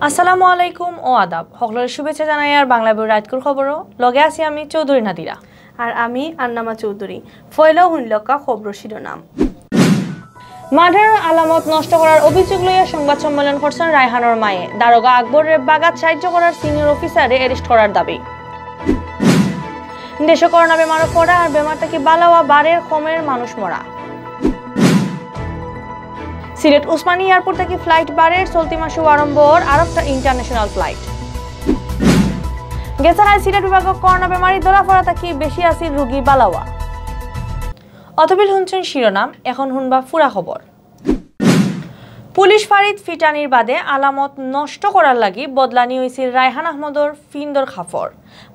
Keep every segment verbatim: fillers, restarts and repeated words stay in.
আসসালামু আলাইকুম ও আদাব। হকলরে শুভেচ্ছা জানাইয়ার বাংলা বই রাইতকুর খবরও। লগে আছি আমি চৌধুরী নাদিরা। আর আমি আন্নামা চৌধুরী। ফয়লাউ হুনলকা খবরর শিরোনাম। মার্ডারর আলামত নষ্ট করার অভিযোগ লইয়া সংবাদ সম্মেলন করছইন রায়হানর মায়ে। দারোগা আকবররে বাগাত সাহায্য করার সিনিয়র অফিসাররে অ্যারেস্ট করার দাবি। দেশো করোনা বেমারো পড়া আর বেমার থাকি বালাওয়া বাড়ের, কমের মানুষ মরা। সিলেট উসমানী এয়ারপোর্ট থাকি ফ্লাইট বাড়ের, চলতি মাসো আরম্ভ অর আরোকটা ইন্টারন্যাশনাল ফ্লাইট। গেছে কাইল সিলেট বিভাগো করোনা বেমারি ধরা পড়া থাকি বেশি আছিল রুগী বালাওয়া। অতবিল হুনছইন শিরোনাম, এখন হুনবা পুরা খবর। পুলিশ ফাঁড়িত ফিটানির বাদে আলামত নষ্ট করার লাগি বদলানি অইছিল রায়হান আহমদর ফিন্দর কাপড়।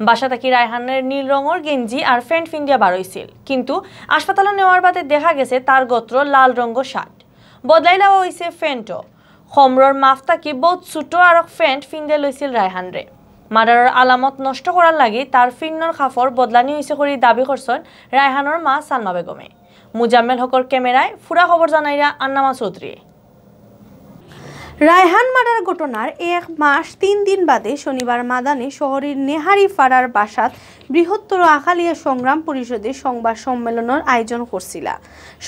বাসা থাকি রায়হানের নীল রঙর গেঞ্জি আর প্যান্ট ফিন্দিয়া বার অইছিল, কিন্তু হাসপাতালো নেওয়ার বাদে দেখা গেছে তার গত্র লাল রঙর শার্ট। বদলাই লওয়া অইছে প্যান্টও। কমরর মাপ থাকি বউত ছোট আরক প্যান্ট ফিন্দে লইছিল রায়হানরে। মার্ডারর আলামত নষ্ট করার লাগি তার ফিন্দর কাপড় বদলানি অইছে করি দাবি করছইন রায়হানর মা সালমা বেগমে। মুজাম্মেল হকর ক্যামেরায় পুরা খবর জানাইরা আন্নামা চৌধুরী। রায়হান মার্ডার ঘটনার এক মাস তিন দিন বাদে শনিবার মাদানে শহরের নেহারি ফাড়ার বাসাত বৃহত্তর আখালিয়া সংগ্রাম পরিষদে সংবাদ সম্মেলনর আয়োজন করছিলা।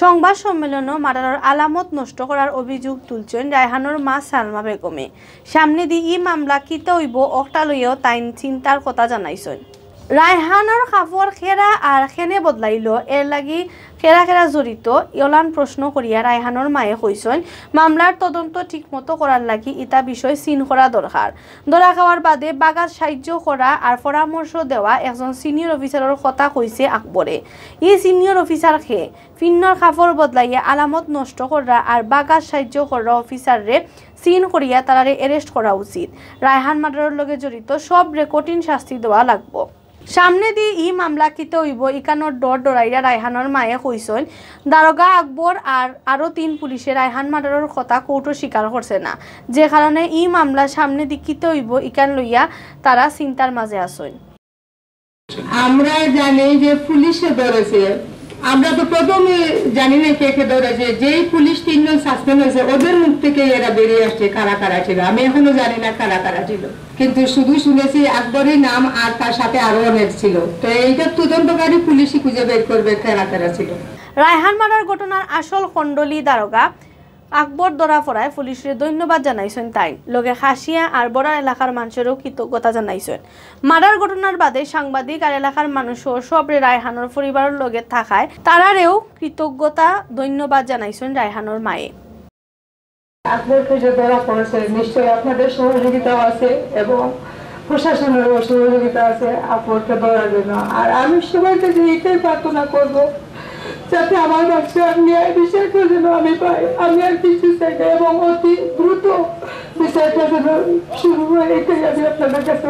সংবাদ সম্মেলনও মার্ডারর আলামত নষ্ট করার অভিযোগ তুলছইন রায়হানর মা সালমা বেগমে। সামনেদি ই মামলা কিতা অইবো অকটা লইয়াও তাইন চিন্তার কথা জানাইছইন। রায়হানর কাপড় কেরা আর কেনে বদলাইলো, এর লাগি কেরা কেরা জড়িত, অলান প্রশ্ন করিয়া রায়হানর মায়ে কইছইন, মামলার তদন্ত ঠিকমতো করার লাগি ইতা বিষয় সিন করা দরকার। ধরা খাওয়ার বাদে বাগাত সাহায্য করা আর পরামর্শ দেওয়া একজন সিনিয়র অফিসারর কথা কইছে আকবরে। ই সিনিয়র অফিসার কে? ফিন্দর কাপড় বদলাইয়া আলামত নষ্ট কররা আর বাগাত সাহায্য কররা অফিসাররে সিন করিয়া তারারে অ্যারেস্ট করা উচিত। রায়হান মার্ডারর লগে জড়িত সবরে কঠিন শাস্তি দেওয়া লাগবো। সামনেদি ই মামলা কিতা অইবো, ইখানর ডর ডরাইয়া রায়হানর মায়ে কইছইন, দারোগা আকবর আর আরো তিন পুলিশে রায়হান মার্ডারর কথা কোর্টো স্বীকার করছে না, যে কারণে ই মামলা সামনেদি কিতা অইবো, ইখান লইয়া তারা চিন্তার মাঝে আছইন। আমরা জানি যে পুলিশে ধরেছে, আমরা তো প্রথমে জানি না কে কে ধরেছে। যেই পুলিশ তিনজন সাসপেন্ড হয়েছে, ওদের মুখ থেকে এরা বেরিয়ে আসছে কারা কারা ছিল। আমি এখনো জানি না কারা কারা ছিল, কিন্তু শুধু শুনেছি আকবরই নাম আর তার সাথে আরো অনেক ছিল। তো এইটা তদন্তকারী পুলিশই খুঁজে বের করবে কারা কারা ছিল। রায়হান মার্ডার ঘটনার আসল খণ্ডলি দারোগা আকবর ধরা পড়ায় পুলিশরে ধন্যবাদ জানাইছইন তাইন। লগে খাসিয়া আর বড়ার এলাকার মানুষেরও কৃতজ্ঞতা জানাইছইন। মার্ডার ঘটনার বাদে সাংবাদিক আর এলাকার মানুষ সহ সবরে রায়হানর পরিবারর লগে থাকায় তারারেও কৃতজ্ঞতা, ধন্যবাদ জানাইছইন রায়হানর মায়ে। আকবরকে যে ধরা পড়েছে, নিশ্চয়ই আপনাদের সহযোগিতাও আছে এবং প্রশাসনেরও সহযোগিতা আছে আকবরকে ধরার জন্য। আর আমি সবার কাছে এটাই প্রার্থনা করব, যাতে আমার বাচ্চার ন্যায় বিচারটা যেন আমি পাই। আমি আর কিছু চাই না এবং অতি দ্রুত বিচারটা যেন শুরু হয়, এটাই আমি আপনাদের কাছে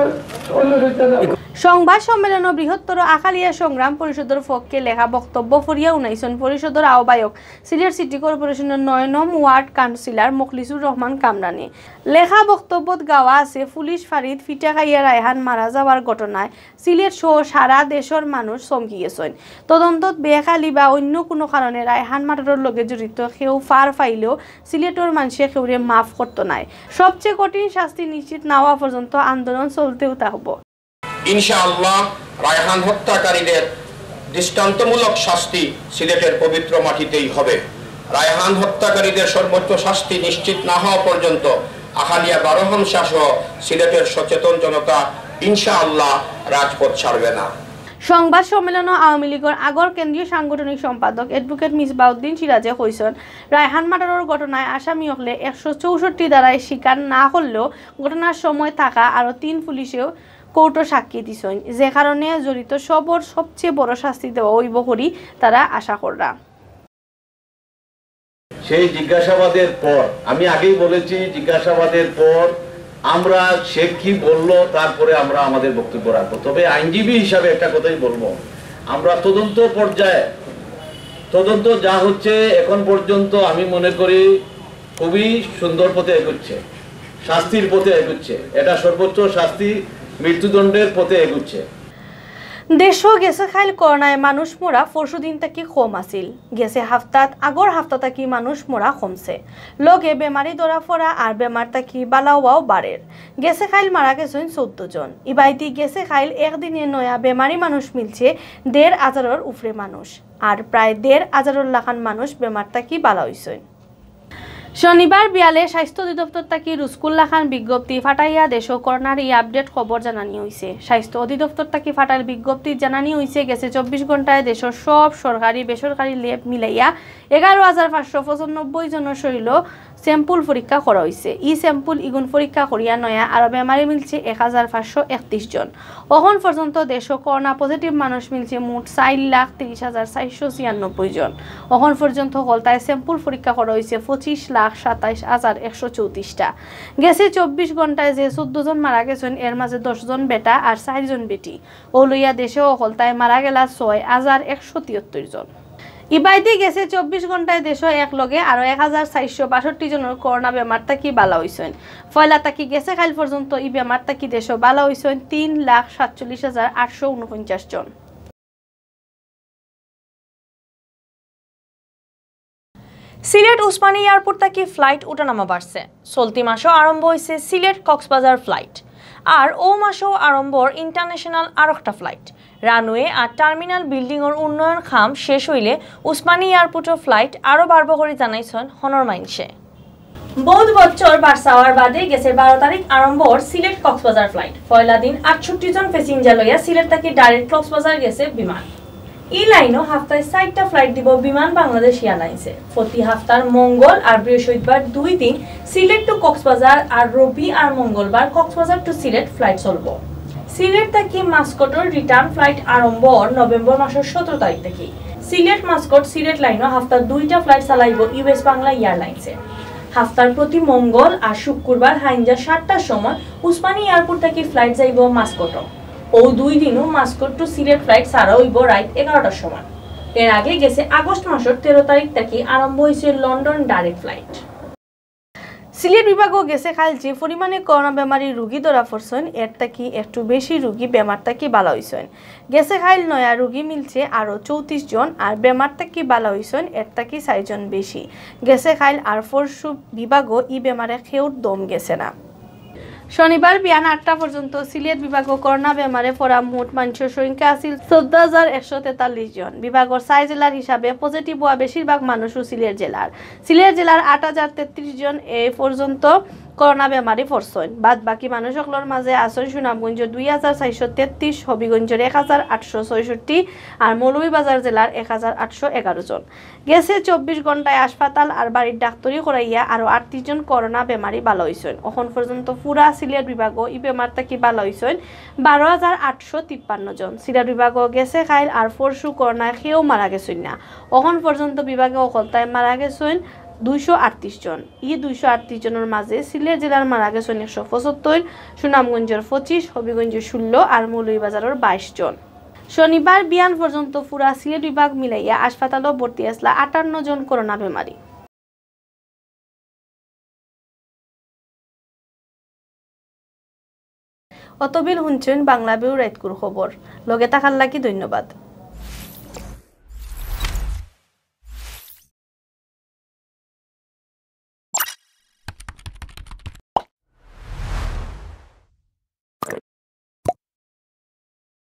অনুরোধ জানাবো। সংবাদ সম্মেলনও বৃহত্তর আখালিয়া সংগ্রাম পরিষদর পক্ষে লেখা বক্তব্য পড়িয়া হুনাইছইন পরিষদর আহ্বায়ক সিলেট সিটি কর্পোরেশনর নয় নং ওয়ার্ড কাউন্সিলর মখলিসুর রহমান কামরানে। লেখা বক্তব্যত গাওয়া আছে, পুলিশ ফাঁড়িত ফিটা খাইয়া রায়হান মারা যাওয়ার ঘটনায় সিলেট সহ সারা দেশর মানুষ চমকি গেছইন। তদন্তত বেখালি বা অন্য কুনু কারণে রায়হান মার্ডারর লগে জড়িত কেউ ফার পাইলেও সিলেটর মানষে কেউরে মাফ করতো নায়। সবচেয়ে কঠিন শাস্তি নিশ্চিত না হওয়া পর্যন্ত আন্দোলন চলতেউ থাকবো। ইনশাআল্লাহ, রায়হান হত্যাকারীদের দৃষ্টান্তমূলক শাস্তি সিলেটের পবিত্র মাটিতেই হবে। রায়হান হত্যাকারীদের সর্বোচ্চ শাস্তি নিশ্চিত না হওয়া পর্যন্ত আখালিয়া বারো হামশা সহ সিলেটের সচেতন জনতা ইনশাআল্লাহ রাজপথ ছাড়বে না। সংবাদ সম্মেলনও আওয়ামী লীগর আগর কেন্দ্রীয় সাংগঠনিক সম্পাদক অ্যাডভোকেট মিসবাউদ্দিন সিরাজে কইছইন, রায়হান মার্ডারর ঘটনায় আসামি অকলে একশো চৌষট্টি ধারায় স্বীকার না করলেও ঘটনার সময় থাকা আরও তিন পুলিশেও কোর্টো সাক্ষী দিছইন, যে কারণে জড়িত সবর সবচেয়ে বড় শাস্তি দেওয়া অইবো করি তারা আশা কররা। সেই জিজ্ঞাসাবাদের পর, আমি আগেই বলেছি, জিজ্ঞাসাবাদের পর আমরা সে কি বলল, তারপরে আমরা আমাদের বক্তব্য রাখবো। তবে আইনজীবী হিসাবে একটা কথাই বলবো, আমরা তদন্ত পর্যায়ে, তদন্ত যা হচ্ছে এখন পর্যন্ত, আমি মনে করি খুবই সুন্দর পথে এগুচ্ছে, শাস্তির পথে এগুচ্ছে। এটা সর্বোচ্চ শাস্তি, মৃত্যুদণ্ডের পথে এগুচ্ছে। দেশো গেছে কাইল করোনায় মানুষ মরা পরশুদিন থাকি কম আছিল। গেছে হাফতাত আগর হাফতা থাকি মানুষ মরা কমছে। লগে বেমারি ধরা পড়া আর বেমার থাকি বালা অওয়াও বাড়ের। গেছে কাইল মারা গেছইন চৌদ্দ জন। ইবায়দি গেছে কাইল একদিনে নয়া বেমারি মানুষ মিলছে দেড় হাজারর উপরে মানুষ। আর প্রায় দেড় হাজারর লাখান মানুষ বেমার থাকি বালা অইছইন। শনিবার বিয়ালে স্বাস্থ্য অধিদপ্তর থাকি রুজকুল্লা খান বিজ্ঞপ্তি ফাটাইয়া দেশো করোনার ই update খবর জানানি অইছে। স্বাস্থ্য অধিদপ্তর থাকি ফাটাইল বিজ্ঞপ্তিত জানানি অইছে, গেছে চব্বিশ ঘন্টায় দেশর সব সরকারি বেসরকারি lab মিলাইয়া এগারো হাজার পাঁচশো পঁচানব্বই জনর শরীলো sample পরীক্ষা করা অইছে। ই sample ইগুন পরীক্ষা করিয়া নয়া আরো বেমারি মিলছে এক হাজার পাঁচশো একত্রিশ জন। অখন পর্যন্ত দেশো করোনা positive মানুষ মিলছে মোট চাইর লাখ তিরিশ হাজার চাইরশো ছিয়ানব্বই জন। অখন পর্যন্ত হকলতায় sample পরীক্ষা করা অইছে পঁচিশ লাখ সাতাইশ হাজার একশো চৌত্রিশটা। গেছে চব্বিশ ঘন্টায় যে চৌদ্দ জন মারা গেছইন, এর মাঝে দশ জন বেটা আর চাইর জন বেটি। অউ লইয়া দেশো হকলতায় মারা গেলা ছয় হাজার একশো তিয়াত্তর জন। ইবায়দি গেছে চব্বিশ ঘন্টায় দেশো এক লগে আরো এক হাজার চাইরশো বাষট্টি জনর করোনা বেমার থাকি বালা অইছইন। পয়লা থাকি গেছে কাইল পর্যন্ত ই বেমার থাকি দেশো বালা অইছইন তিন লাখ সাতচল্লিশ হাজার আটশো ঊনপঞ্চাশ জন। সিলেট উসমানী এয়ারপোর্ট থাকি flight উঠানামা বাড়ছে। চলতি মাসো আরম্ভ অইছে সিলেট কক্সবাজার flight, আর অউ মাসো আরম্ভর international আরোকটা flight। Runway আর terminal buildingর উন্নয়ন কাম শেষ অইলে উসমানী এয়ারপোর্টর flight আরো বাড়বো করি জানাইছইন হনর মাইনষে। বউত বছর বারসাওয়ার বাদে গেছে বারো তারিখ আরম্ভ অর সিলেট কক্সবাজার flight। পয়লা দিন আটষট্টি জন passenger লইয়া সিলেট থাকি direct কক্সবাজার গেছে বিমান। ই লাইনো হাফতায় চাইরটা flight দিবো বিমান বাংলাদেশ এয়ারলাইন্সে। প্রতি হাফতার মঙ্গল আর বৃহস্পতিবার দুই দিন সিলেট to কক্সবাজার আর রবি আর মঙ্গলবার কক্সবাজার to সিলেট flight চলবো। সিলেট থাকি মাস্কটর return flight আরম্ভ অর নভেম্বর মাসর সতেরো তারিখ থাকি। সিলেট মাস্কট সিলেট লাইনো হাফতার দুইটা flight চালাইবো ইউএস বাংলা এয়ারলাইন্সে। হাফতার প্রতি মঙ্গল আর শুক্রবার হাইঞ্জা সাতটার সময় উসমানী এয়ারপোর্ট থাকি flight যাইবো মাস্কটও। অউ দুই দিনও মাস্কট to সিলেট flight ছাড়া অইবো রাইত এগারোটার সময়। এর আগে গেছে আগস্ট মাসর তেরো তারিখ থাকি আরম্ভ অইছে লন্ডন direct flight। সিলেট বিভাগো গেছে কাইল যে পরিমাণে করোনা বেমারি রুগী ধরা পড়ছইন, এর থাকি একটু বেশি রুগী বেমার থাকি বালা অইছইন। গেছে কাইল নয়া রুগী মিলছে আরো চৌত্রিশ জন, আর বেমার থাকি বালা অইছইন এর থাকি চাইর জন বেশি। গেছে কাইল আর পরশু বিভাগো ই বেমারে কেউর দম গেছে না। শনিবার বিয়ান আটটা পর্যন্ত সিলেট বিভাগো করোনা বেমারে পড়া মোট মানষর সংখ্যা আছিল চৌদ্দ হাজার একশো তেতাল্লিশ জন। বিভাগর ছয় জেলার হিসাবে positive অওয়া বেশিরভাগ মানুষও সিলেট জেলার। সিলেট জেলার আট হাজার তেত্রিশ জন এ পর্যন্ত করোনা বেমারি পড়ছইন। বাদ বাকি মানুষ অকলর মাঝে আছইন সুনামগঞ্জর দুই হাজার চাইরশো তেত্রিশ, হবিগঞ্জর এক হাজার আটশো ছয়ষট্টি আর মৌলভীবাজার জেলার এক হাজার আটশো এগারো জন। গেছে চব্বিশ ঘন্টায় হাসপাতাল আর বাড়ির ডাক্তরি করাইয়া আরো আটত্রিশ জন করোনা বেমারি বালা অইছইন। অখন পর্যন্ত পুরা সিলেট বিভাগো ই বেমার থাকি বালা অইছইন বারো হাজার আটশো তিপ্পান্ন জন। সিলেট বিভাগো গেছে কাইল আর পরশু করোনায় কেউ মারা গেছইন না। অখন পর্যন্ত বিভাগে হকলতায় মারা গেছইন দুইশো আটত্রিশ জন। ই দুইশো আটত্রিশ জনর মাঝে সিলেট জেলার মারা গেছইন একশো পঁচাত্তর, সুনামগঞ্জর পঁচিশ, হবিগঞ্জর ষোলো আর মৌলভীবাজারর বাইশ জন। শনিবার বিয়ান পর্যন্ত পুরা সিলেট বিভাগ মিলাইয়া হাসপাতালো ভর্তি আছলা আটান্ন জন করোনা বেমারি। অতবিল হুনছইন বাংলা বিউ রাইতকুর খবর। লগে থাকার লাগি ধন্যবাদ।